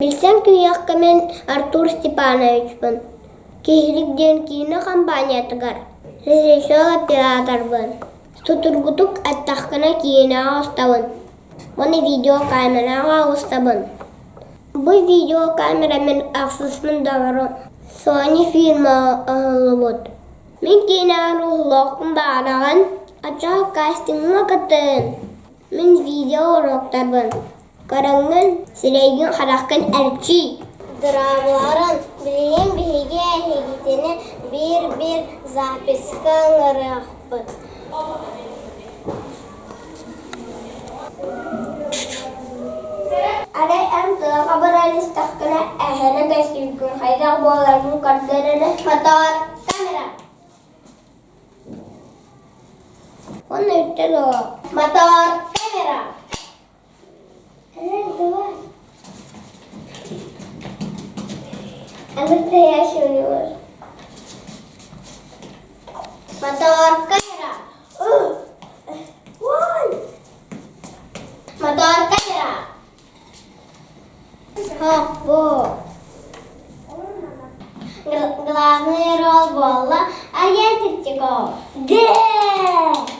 Билсэн күйүөххэ мин Артур Степановичпын, Киһилик диэн киинэ хампаанньатыгар режиссер-операторбын. Судургутук эттэххинэ киинэҕэ устабын уонна видеокамераҕа устабын. Бу видеокамера мин ахсыспын доҕорум Sony фирма оҥоһуллубут. Мин киинэҕэ уһулуохпун баҕараҕын, оччоҕо кастиҥҥа кыттын. Мин видео уруоктарбын көрөҥҥүн, сирэйгин-хараххын эрчий. Драмаларын билигин биһиги эһигитини биир-биир записка ыҥырыахпыт. Арай эн тыаҕа баран истэххинэ эһэни көстүүгүн хайдах буоларын көрдөр эрэ. Мотор, камера. Уонна үттэ дуо? Мотор, камера. Давай. А настоящий у него. Мотор, камера. Ой! Мотор, камера. Хоппу. Главный роль буолла Арьян Третьяков. Гэ!